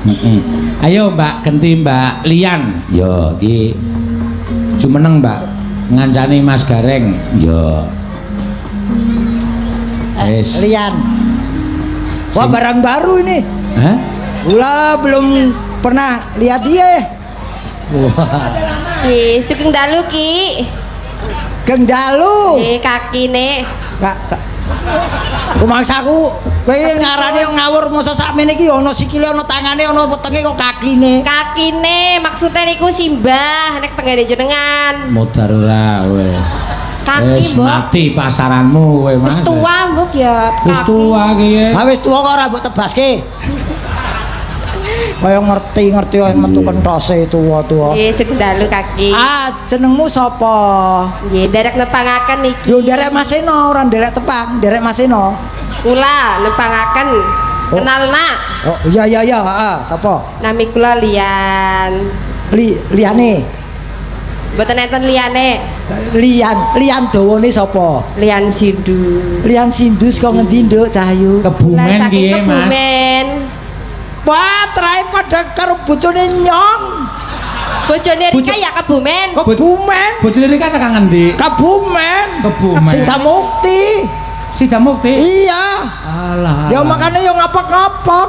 Heeh. Ayo Mbak genti Mbak Lian. Yo iki jumeneng Mbak ngancani Mas Gareng. Yo. Wis. Lian. Wah, barang baru ini. Hah? Gula belum pernah lihat dia. Wah. Si sugeng dalu Ki. Geng dalu. Nggih kakine. Kak, kak. Rumangsaku kowe ngarani ngawur masa sakmene iki ana sikile ana tangane ana wetenge kok kakine. Kakine maksudnya niku simbah nek tenggene jenengan. Modar ora kowe. Kaki, Wis Mbok. mati pasaranmu kowe, Mas. Wis tua mbok ya. Wis tua ki. Ha wis tuwa kok ora mbok tebaske. Kaya ngerti-ngerti wae metu kentose tuwa-tuwa. Nggih sugeng dalu kaki. Ah, jenengmu sapa? Nggih nderek nepangaken niki. Yo nderek Mas Seno, ora nderek tepang, nderek Mas Seno. Kula nepangaken. Oh. Kenal nak. Oh, iya iya iya, heeh, sapa? Nami kula Lian. Liyane. Mboten enten liyane. Lian, Lian dawane sapa? Lian Sindu. Lian Sindu saka ngendi, Nduk Cahyu? Kebumen Lah, saking ki, Mas. Kebumen. Wah, trae padha karo bojone nyong. Bojone Rika ya Kebumen. Kebumen. Bojone Rika saka ngendi? Kebumen. Kebumen. Sidamukti. Sidamukti. Iya. Alah. Ya makane yo ngapak-ngapak.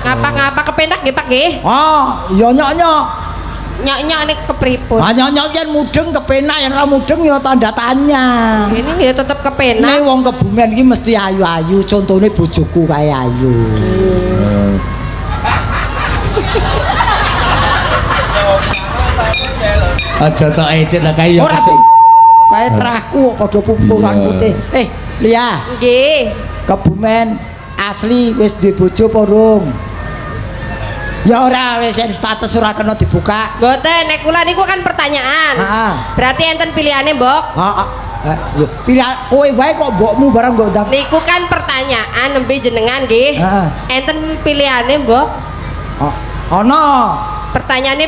Ngapa-ngapa kepenak nggih Pak nggih. Ah, ya nyok-nyok. Nyok-nyok nek kepripun. Ah nyok-nyok yen mudeng kepenak yen ora mudeng ya tanda tanya. Ini nggih tetep kepenak. Nek wong Kebumen iki mesti ayu-ayu, contone bojoku kae ayu. Aja tok ecet lah kae ya. Ora di kae trahku kok padha pupuran Iya. putih. Eh, Lia, Nggih. Kebumen asli wis duwe bojo apa urung? Ya ora wis yen status ora kena dibuka. Mboten nek kula niku kan pertanyaan. Heeh. Berarti enten pilihane, Mbok. Heeh. Lho, pilih kowe wae kok mbokmu barang mbok ndang. Niku kan pertanyaan nembe jenengan nggih. Heeh. Enten pilihane, Mbok. Oh, ana Pertanyaane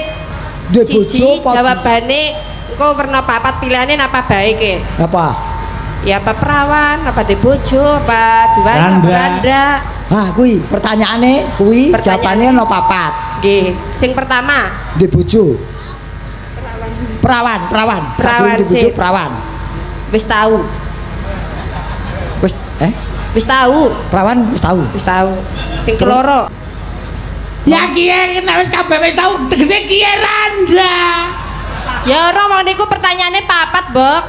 duwe bojo siji apa jawabane engko werna papat pilihane napa bae ke? Apa? Ya apa perawan, apa di bojo, apa diwayu, apa Randa. randa. Ah, kuwi pertanyaane kuwi Pertanyaan. jawabane ana papat. Nggih, sing pertama, Duwe bojo. Perawan, perawan. Perawan Sadurunge duwe bojo sih. perawan. Wis tahu. Wis Wis tahu, perawan wis tau. wis tahu. Sing keloro, Ya kiye nek wis kabeh wis tau tegese kiye randa. Ya ora wong niku pertanyaane papat, Mbok.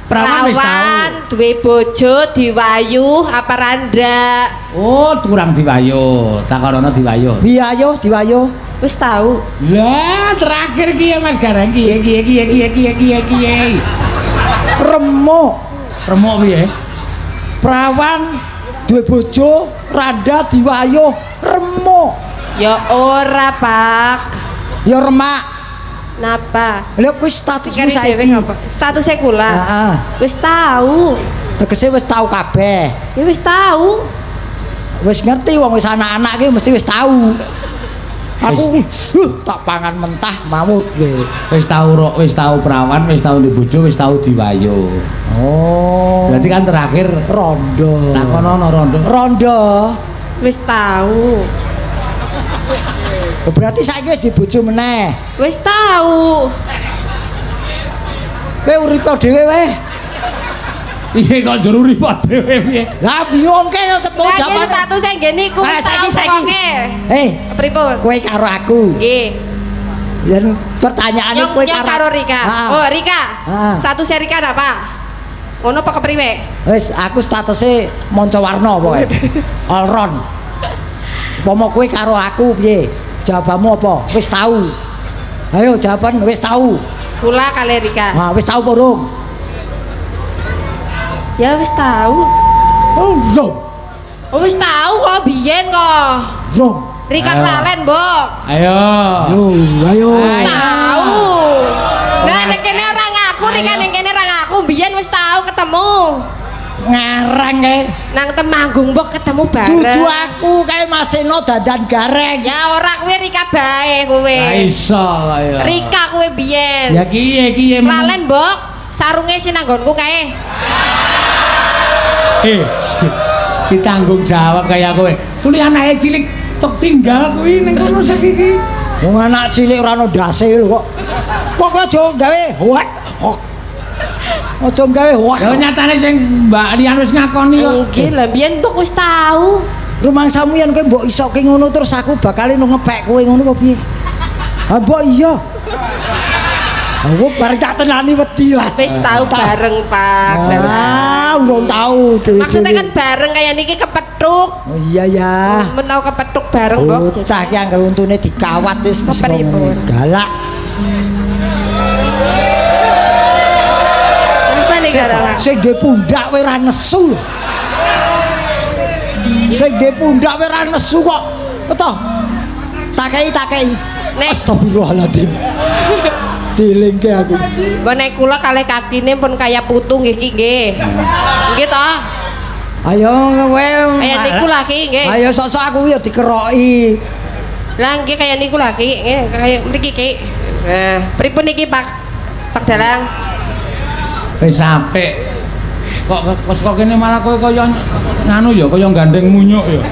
Perawan wis Perawan, duwe bojo, diwayu, apa randa? Oh, kurang diwayo. Takonono diwayo. Diwayo, diwayo. Wis tahu. Lah, terakhir kiye Mas Gareng kiye kiye kiye kiye kiye kiye kiye. Remuk. Remuk piye? Perawan duwe bojo, randa diwayo, remuk. Ya ora, Pak. Ya remak. Napa? Lha kuwi statusmu Dikari dhewe saiki. ngapa? Statuse kula. Heeh. Wis tahu. Tegese wis tau kabeh. Ya wis tahu. Wis ngerti wong wis anak-anak ki mesti wis tau. Aku tak pangan mentah mawut kowe. Wis tau rok, wis tau perawan, wis tau duwe bojo, wis tau diwayo. Oh. Berarti kan terakhir rondo. takonono rondo. Rondo. Wis tahu. Oh, berarti saiki wis dibojo meneh. Wis tahu. Kowe uripe dhewe wae. Piye kok jero urip dhewe piye? Lah bingungke ketemu Lah iki jaman. statuse nggih niku Ah, wis tahu saiki saiki. pokoke. Eh, Pripun? kowe karo aku. Nggih. Yen pertanyaane Nyong kowe nyong karo Rika. Ah. Oh, Rika. Ah. Statuse Rika napa? Ngono apa kepriwe? Wis aku statuse manca warna pokoke. All round. Umpama kowe karo aku piye? Jawabanmu apa? Wis tau. Ayo jawaban wis tau. Kula kali Rika. Ah, wis tau apa urung? Ya wis tahu. Oh, belum. Oh, wis tahu kok biyen kok. Belum. Rika Ayo. kelalen, Mbok. Ayo. Ayo, ayo. Ayo. Tahu. Lah nek kene ora ngaku, Rika ning kene ora ngaku, biyen wis tahu ketemu. Ngarang kae. Nang Temanggung, Mbok ketemu bareng. Dudu aku kae Mas Seno dandan gareng. Ya ora kuwi Rika bae kowe. Ra iso kaya. Rika kowe biyen. Ya kiye kiye Kelalen, Mbok. Sarunge sing nanggonku kae. Eh, ditanggung jawab kaya kowe. Tuli anake cilik Tok tinggal kuwi ning kono saiki iki. Wong anak cilik ora ono ndase lho kok. Kok kowe aja gawe hot. Hok. Aja gawe hot. Ya nyatane sing Mbak Lian wis ngakoni kok. Nggih, lah biyen mbok wis tau. Rumangsamu yen kowe mbok isoke ngono terus aku bakal ngepek kowe ngono apa piye? Ha mbok iya. Aku bareng tak tenani wedi, Mas. Wis tau bareng, Pak. Ah, urung tau dhewe. Maksudnya kan bareng kayak niki kepethuk. Oh iya ya. Men tau kepethuk bareng, Mbok. Bocah ki angger untune dikawat wis mesti Kepripun? ngene. Galak. Apa nih karo? Sing nggih pundak kowe ora nesu lho. Sing nggih pundak kowe ora nesu kok. Beto. Tak kei. Nek Astagfirullahaladzim. Dilingke aku. Mbok nek kula kalih kakine pun kaya putu nggih ki nggih. Nggih to? Ayo kowe. Kaya niku lah ki nggih. Ayo sok-sok aku ya dikeroki. Lah nggih kaya niku lah ki nggih kaya mriki ki. Nah, pripun niki Pak? Pak Dalang? Wis apik. Kok kok kene malah kowe kaya nganu ya kaya gandeng munyuk ya.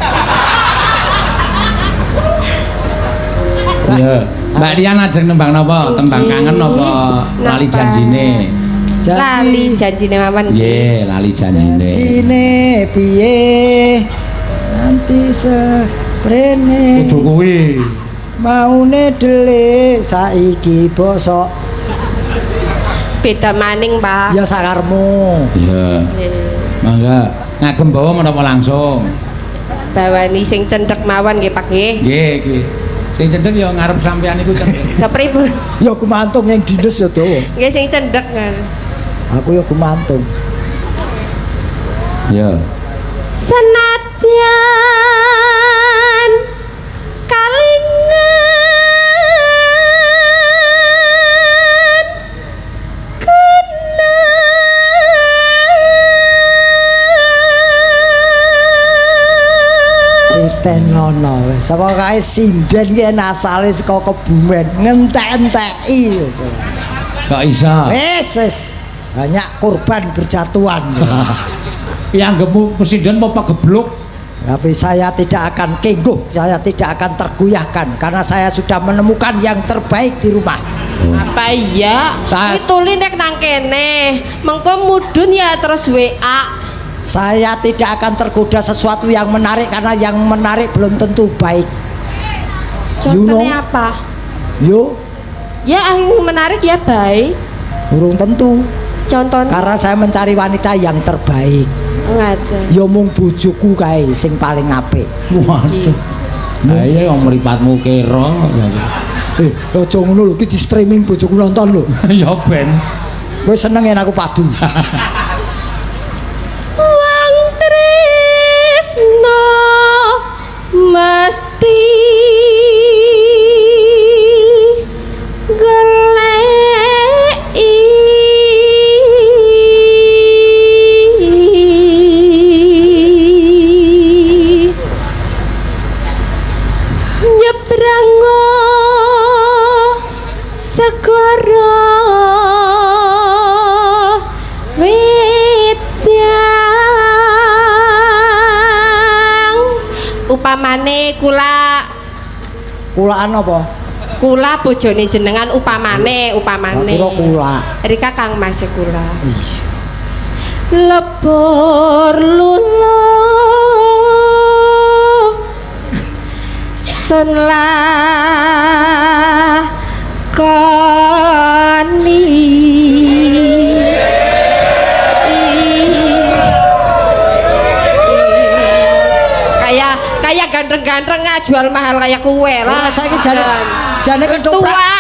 Iya. Mbak Lian ajeng nembang napa? Tembang kangen napa lali janjine? Lali janjine mawon. Nggih, lali janjine. Janjine piye? Nanti seprene. Kudu kuwi. Maune delik saiki bosok. Beda maning, Pak. Ya sakarmu. Iya. Mangga ngagem bawa menapa langsung? Bawani sing cendhek mawon nggih, Pak nggih. Nggih, nggih. Sing cendhek ya ngarep sampean iku cendhek. Kepripun? Ya gumantung yang dines ya dawa. Nggih sing cendhek kan. Aku ya gumantung. Iya. Senadyan kalingan kena Titenono wis. Sapa kae sinden ki asale saka Kebumen, ngentek-enteki wis. Kok iso? Wis wis. Banyak korban berjatuhan. Pianggepmu presiden apa gebluk? Tapi saya tidak akan kengguh, saya tidak akan tergoyahkan karena saya sudah menemukan yang terbaik di rumah. Apa iya? Tak. Kuwi tuli nek nang kene. Mengko mudhun ya terus WA. Saya tidak akan tergoda sesuatu yang menarik karena yang menarik belum tentu baik. You know. Contohnya apa? Yo, Ya yang menarik ya baik. urung tentu. Contohnya Karena saya mencari wanita yang terbaik. ngaten. Ya mung bojoku kae sing paling apik. Waduh. Lah iya yang mripatmu kira. Aja ngono lho, iki di streaming bojoku nonton lho. Ya ben. Kowe seneng yen aku padu. Wong tresno mesti goleki nyebrango segara wedang upamane kula Kulaan apa? kula bojone jenengan upamane upamane Tak kira kula. Rika Kang Mas kula Ih, lebur luluh sun lakoni. Kayak kayak ganteng-ganteng ah, jual mahal kayak kue lah. Ora saiki jane jane Wis ketoprak. tua.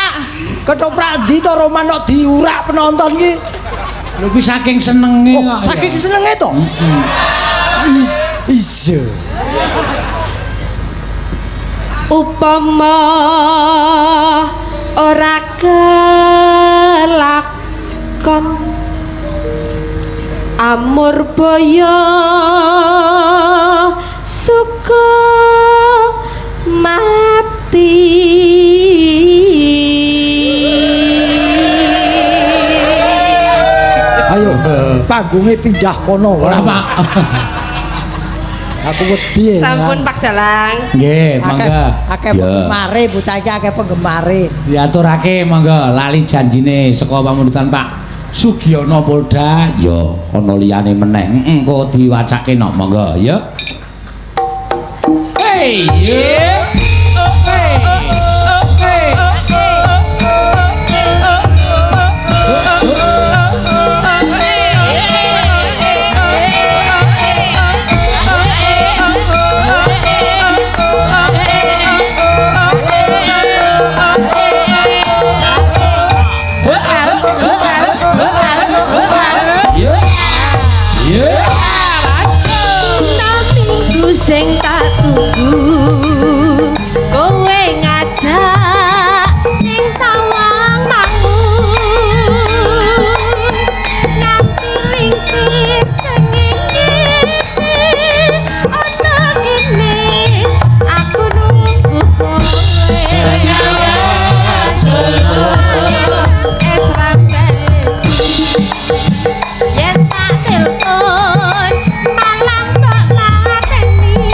Ketoprak ndi to Roman kok diurak penonton ki? Lho kuwi saking senenge Oh, kok. saking senenge to? Is iya. Upama ora kelakon amur boyo suka mati. Ayo, panggungnya pindah kono. Ora, Pak. Aku wedi. Sampun Pak Dalang. Nggih, monggo. Akeh Ya. penggemare bocah iki, akeh penggemare. Diaturake monggo lali janjine saka pamundutan Pak Sugiono Polda ya ana liyane meneh. Heeh, engko diwacake no monggo ya. Hey, yeah. Hey. Hey. Yeah. Yeah. Minggu sing tak tunggu kowe ngajak ning Tawang Mangu nganti lingsir sengit ana kene aku nunggu kowe. Es rambalesi yen tak telepon malah mbok pateni,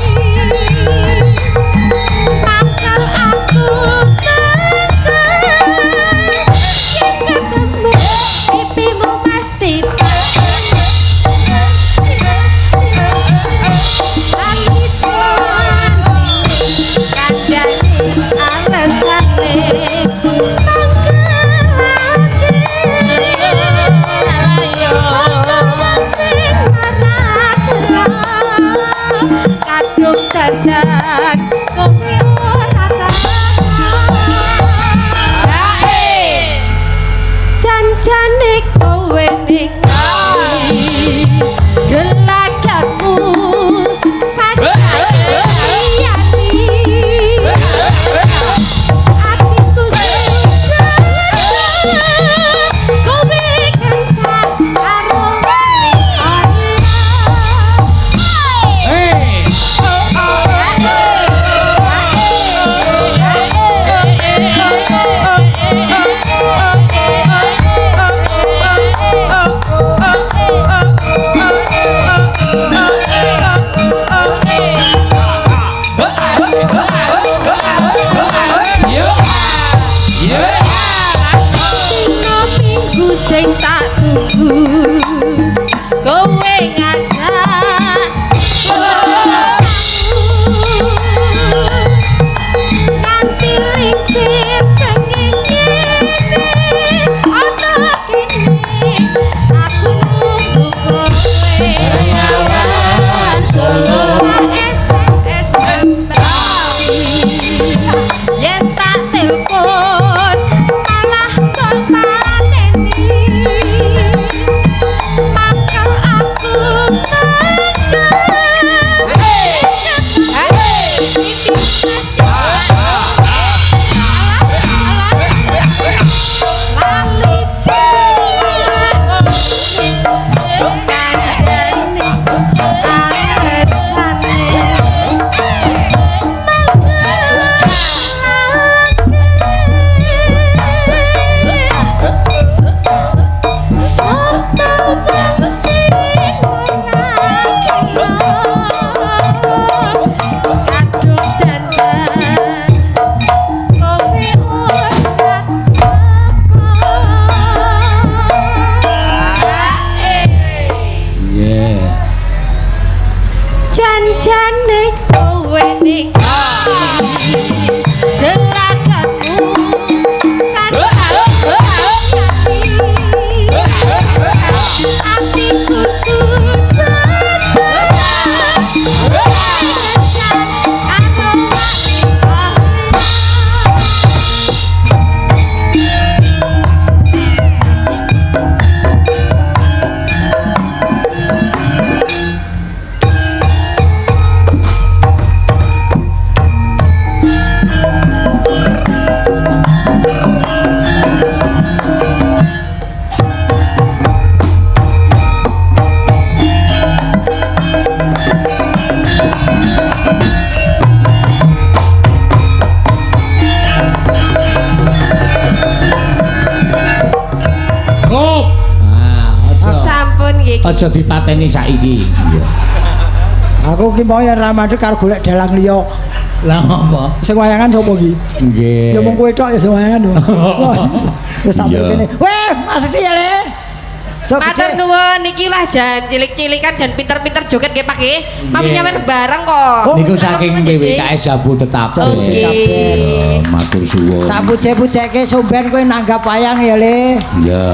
mangkel aku kesel yen ketemu pipimu mesti lali janjine kandhane alesane mangkelake sapa wong sing ora kadung dandan kowe ora tahan. Janjane kowe ning gelagakmu sadar liyane atiku sing kowe kencan karo liyane. Hey. Yeah. Yeah. Dina minggu sing tak tunggu kowe ngajak nganti lingsir sengit ana kene aku nunggu kowe. Solo SMS yen tak telepon malah kok pateni, mangkel aku kesel. Lali kandhane alesane. Sapa wong sing kadung dandan kowe ora teko. Yeah. Janjane kowe ning gelagakmu sadar atiku sudah karo. Kop. Ah, aja. Sampun nggih. Aja dipateni saiki. Iya. Aku ki mau yen ra mandek karo golek dalang liya. Lah apa? Sing wayangan sapa ki? Nggih. Ya mung kowe tok ya sing wayangan. Wah, wis tak kene. Weh, Mas Sisi ya, Le. Sok Matur gede. nuwun niki lah jan cilik-cilik kan jan pinter-pinter joget nggih, Pak, nggih. Mami Nggih. nyawer bareng kok. Oh, Niku saking PWKS Jabodetabek. Jabodetabek. Matur suwun. Tak pucek-puceke somben kowe nanggap wayang ya, Le. Iya.